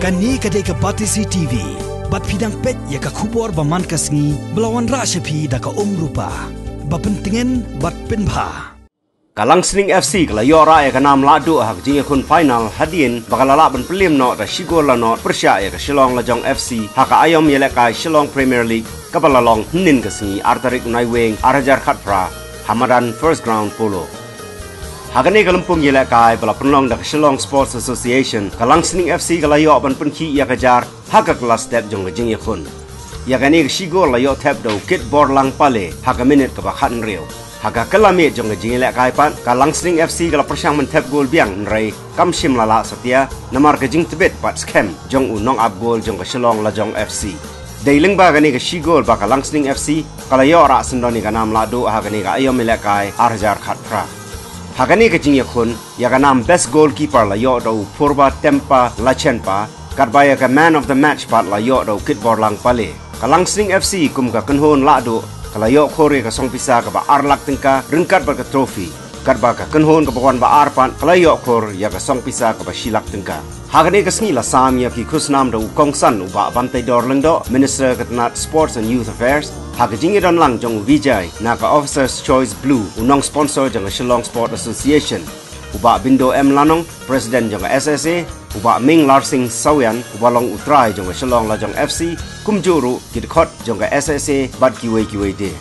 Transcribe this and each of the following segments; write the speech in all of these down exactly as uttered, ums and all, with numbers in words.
Kane ka dei ka Batesi T V. Bad phi dang peit ïa ka khubor ba man ka sngi ba la wanrah sha phi da ka Umrupa. Ba pyntngen bad pynbha. Ka Langsning F C ka la ïoh rah ïa ka nam lahduh ha ka jingïakhun final hadien ba ka la lah ban pynliem noh da shi gol la nod pyrshah ïa ka Shillong Lajong F C ha ka aïom ïalehkai Shillong Premier League kaba la long hynnin ka sngi ar tarik u Naiwieng ar hajar khatphra ha madan First Ground Polo. Ha kane ka lympung ïalehkai ba la pynlong da ka Shillong Sports Association, ka Langsning F C ka la ïoh ban pynkhih ïa ka jar ha ka kylla step jong ka jingïakhun. Ïa kane ka shi gol la ïoh thep da u Kitborlang Pale ha ka minit kaba khathynriew. Ha ka kylla miet jong ka jingïalehkai pat, ka Langsning F C ka la pyrshang ban thep gol biang, hynrei kam shym la lah satia namar ka jingtbit bad skhem jong u nongap gol jong ka Shillong Lajong F C. Dei lyngba kane ka shi gol ba ka Langsning F C ka la ïoh rah syndon ïa ka nam lahduh ha kane ka aïom ïalehkai ar hajar khatphra. Ha kane ka jingïakhun, ïa ka nam best goalkeeper la ïoh da u Purba Tempa Lachenpa, katba ïa ka man of the match pat la ïoh da u Kitborlang Pale. Ka Langsning F C kum ka kynhun lahduh ka la ïoh khur ïa ka song pisa kaba ar lak tyngka ryngkat bad ka trophy. Katba ka kynhun kaba wan ba ar pat ka la ïoh khur ïa ka song pisa kaba shi lak tyngka. Ha kane ka sngi la sam ïa ki khusnam da u kongsan u Bah Banteidor Lyngdoh, Minister ka tnat Sports and Youth Affairs, ha ka jingïadon lang jong u Vijay na ka Officer's Choice Blue, u nong sponsor jong ka Shillong Sport Association, u Bah Bindo M Lanong, President jong ka S S A, u Bah Ming Larsing Sawian, uba long u trai jong ka Shillong Lajong F C, kumjuh ruh ki dkhot jong ka S S A bad kiwei kiwei de.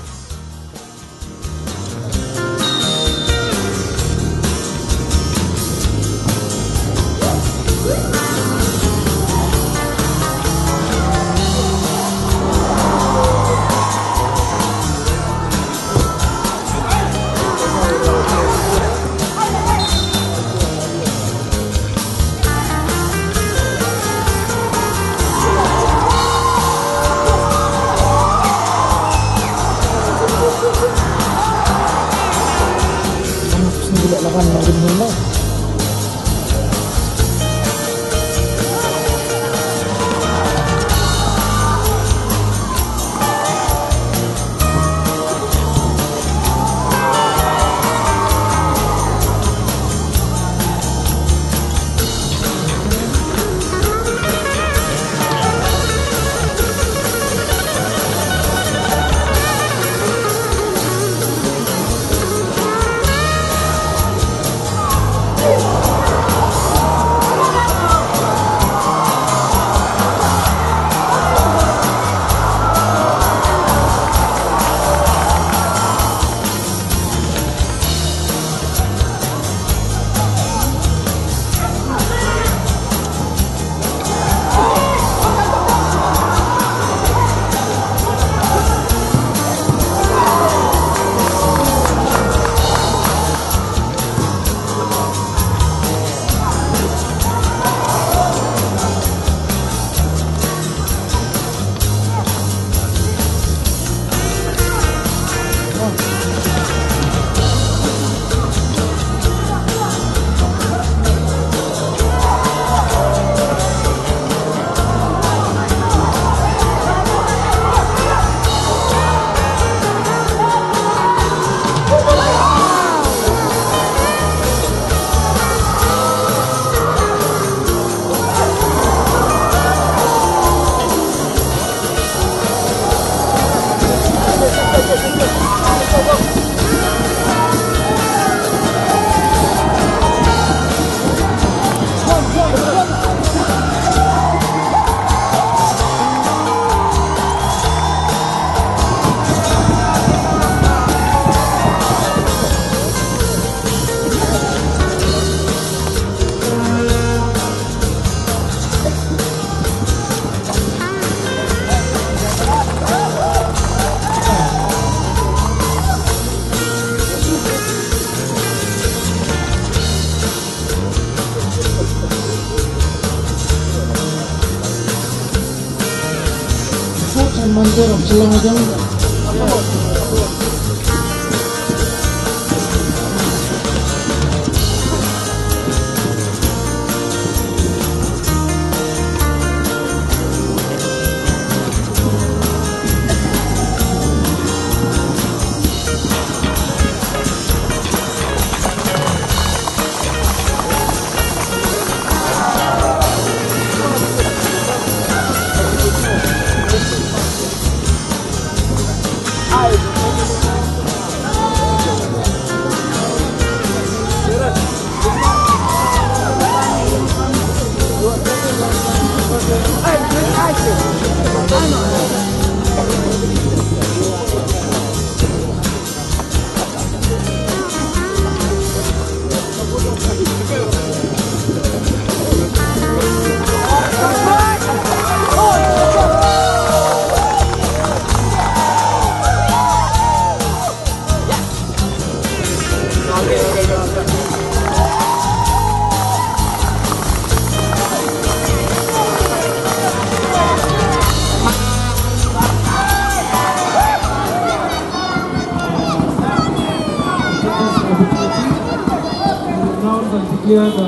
Here, the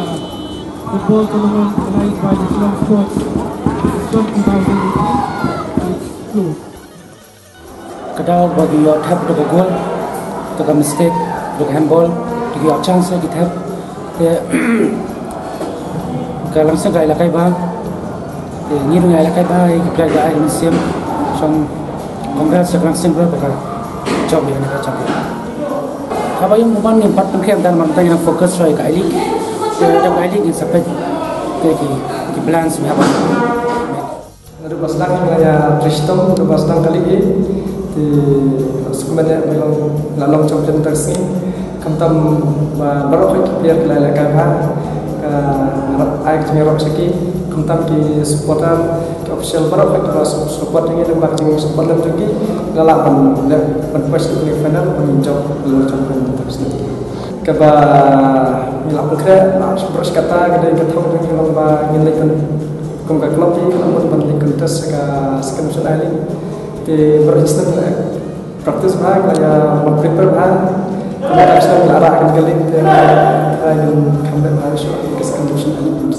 football tournament organized by the Shillong Sports Association two thousand eighteen is closed. Ka daw ba ki ïoh thep da ka gol, da ka mistake, da ka handball, da ki ïoh chance ki thep. Te ka Langsing ka ïalehkai bha. Te ngi ruh ngi ïalehkai bha ïa ki player ka ai mynsiem. Shong congrats ïa ka Langsing bha ba ka jop ïa ka jop. Haba ïa u man ngim pat pynkhreh tang, man tang ngi focus shuwa ïa ka I League. Te da ka I League ngin sa peit ki, ki plans ngi haba. Naduh ba sdang ïa Tristom, naduh ba sdang kali ïa. Te sukmen ïa ba long, la long champion tang sngi. Khamtam ba baroh ki player ki la ïalehkai bha. Ka ai ka jingïaroh sha ki, khamtam ki supporter, ki official baroh ki ba su-, support ïa ngi, da ba ka jingsupport lem jong ki la lah ban leh, ban push ïa ki final, ban jop, ban long champion tang sngi. Kaba ngi la pynkhreh, la baroh shi katta, ka dei ka thong jong ngi long ba ngin leit ban, kum ka club hi, ka la mut ban leit contest sha ka Second Division I League. Te baroh shi snem la practice bha, la ïa prepare bha. Kumta ka sdang la rah ka league te, la ïa kham bha shuh ka Second Division I League.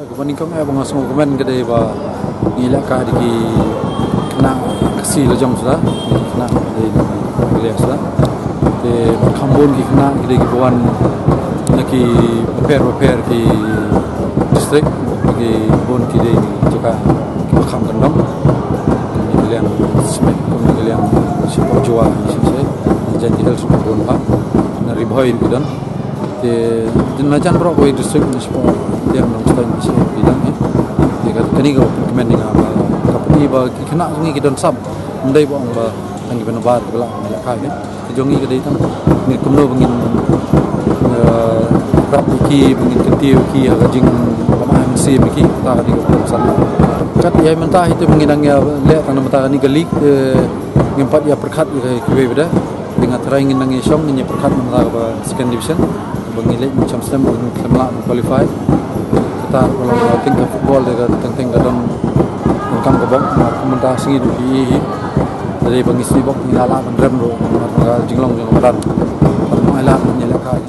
Kaba nyngkong eh ba nga sngewkmen ka dei ba ngi lehkai da ki khynnah Khasi la jong suda, ki khynnah dei na ki leh suda. Te bad kham bun ki khynnah ki dei kiba wan na ki bapher bapher ki district, ki bun ki dei ki jaka kiba kham kyndong. Kum na ka liang Smit, kum na ka liang Shipor Jua, Shipor Jua, Jaintia Hills ruh bun bha, na Ri Bhoi ruh ki don. Te dei na jan baroh kawei district na Shipor, te ym don stai na Shipor ki don eh. Te ka, kane ka kmen ïa nga ba ka pyni ba ki khynnah jong ngi ki don sap. Ym dei ba ong ba tang kiba nabar kiba lah ban lehkai eh. Te jong ngi ka dei tang ngi kumno ba ngin, eh, rap ïa ki, ba ngin kyntiew ïa ki ha ka jingkynmaw mynsiem ïa ki, kata ka dei ka pynsan. Kat ïa mynta hi te ba ngin nang ïa leh tang na mynta kane ka league, eh, ngim pat ïa pyrkhat ïa kiwei pat. Te nga tharai ngin nang ïa shong, ngin ïa pyrkhat na mynta kaba Second Division. Ba ngi leit mynta snem ba ngin khlem lah ban qualify. Kata ka long ba teng ka football te ka teng teng ka don donkam ka bok, namar mynta sngi ruh ki ïa hi. Te dei ba ngi sngew bok ngi la lah ban rem ruh namar ka jinglong jong ka madan. Ban ym ai lad ban ïalehkai.